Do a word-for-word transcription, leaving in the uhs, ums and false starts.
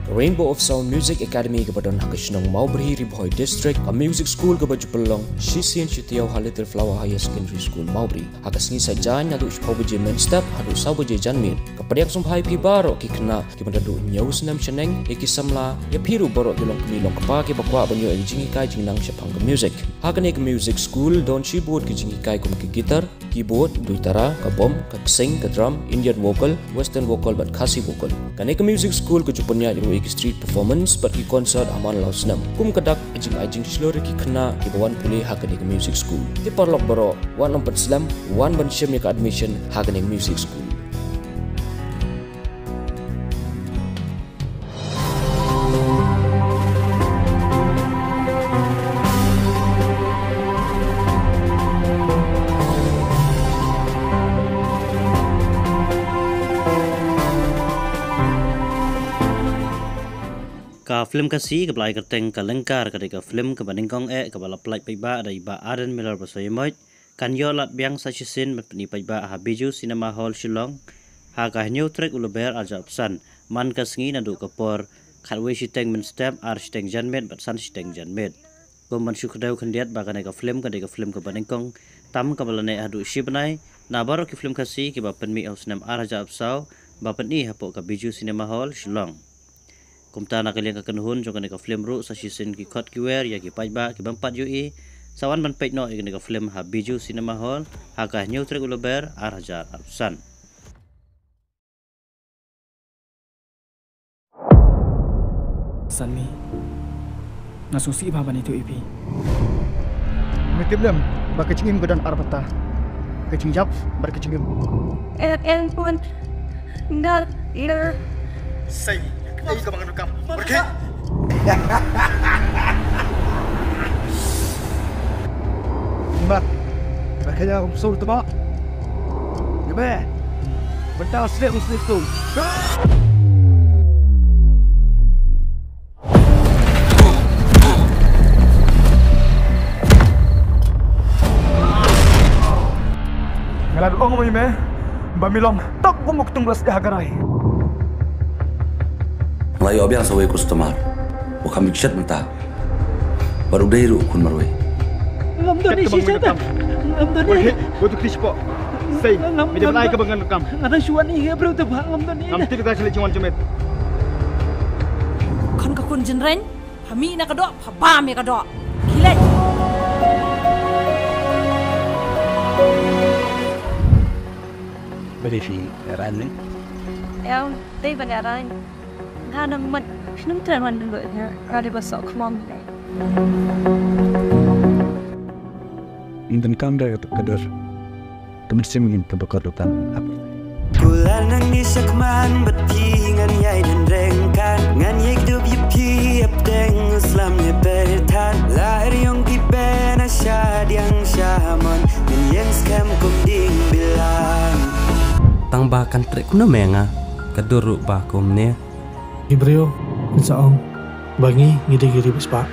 Ka Rainbow of Sound Music Academy kaba don ha ka shnong Mawbri, Ri Bhoi District, ka music school kaba ju pynlong shisien shi taïew ha Little Flower Higher Secondary School, Mawbri. Ha ka sngi Saitjaiñ naduh shiphew baje mynstep haduh saw baje janmiet. Ka pdiang sngewbha ïa phi baroh ki khynnah kiba naduh hynñiew snem shaneng, ïa ki samla, ïa phi ruh baroh ki longkmie longkpa kiba kwah ban ïoh ïa ka jinghikai jingnang shaphang ka music. Ha kane ka music school don shibun ki jinghikai kum ka guitar, keyboard, duitara, ka bom, ka ksing, ka drum, Indian vocal, western vocal bad Khasi vocal. Kane ka music school ka ju pynïaid ruh ïa ki street performance bad ki concert ha man la u snem. Kum ka dak ka jingai jingshlur ïa ki khynnah kiba wan pule ha kane ka music school. Te paralok baroh, wat nym pynslem, wan ban shim ïa ka admission ha kane ka music school. Ka film Khasi kaba la ai kyrteng Ka Lyngkar ka dei ka film kaba nyngkong eh kaba la pyllait paidbah da i Bah Ardent Miller Basaiawmoit. Kan ïoh lad biang sa shisien ban pyni paidbah ha Bijou Cinema Hall, Shillong, ha ka hynñiew tarik u Lber arhajar arphew san, man ka sngi naduh ka por khatwei shiteng mynstep, ar shiteng janmiet bad san shiteng janmiet. Kum ban shu kdew khyndiat ba kane ka film ka dei ka film kaba nyngkong tam kaba la neh haduh shi bnai na baroh ki film Khasi kiba pynmih ha u snem arhajar arphew saw ba pyni hapoh ka Bijou Cinema Hall, Shillong. Kumta na ka liang ka kynhun jong kane ka film ruh sa shisien ki khot ki wer ïa ki paidbah ki bym pat ïohi, sa wan ban peit noh ïa kane ka film ha Bijou Cinema Hall ha ka hynñiew tarik u Lber arhajar arphew san. Sanmi, nga sngewsih bha ban ïathuh ïa phi. Me tip lem ba ka jingim ka don ar bynta, ka jingïap bad ka jingim. En, en pun. Nda, ir. Sei, ei ka ba ngan kam. Okey. Mat. Ba ka ya um sur tebak. Ngebe. Bynta sliak mesti tu. Nga la ong ma me ba mi long tok bum u ktung blas ïa ka rai. Nga la ïoh biang sa wei customer. Wa kham bikset mynta. Bad u dei ruh u khun marwei. Ngam don i shisha ta. Ngam don i. Wa tu kti shapoh. Sei. Mi da lai ka ba ngan kam. Nga dang shuwa ni he bro ta ba ngam don i. Ngam tip ta chali chingwan chmet. Khun ka khun jinreng. Pha mih na ka doh, pha bam ïa ka doh. Khilai. Ba dei phi ran ni? Ïa, dei ban ïa ran. Nga nang mat, shnum tren wan dulu ïa, ka dei ba sok khmom. Ym donkam da ka dur. Ka mynsiem ngin ka bakor rutan. Kular nang ni shakman bad phi ngan ïai nang rengkan. Ngan ïai kdup ïa phi ap deng u slam ne perthan. La er yong ki ben a sha diang sha mon. Ngan ïeng skhem kum ding bilang. Tang ba kan treh kumno me nga. Ka dur ruh ba kumne. Ki briew kin sa ong ba ngi ngi dei ki riewspah.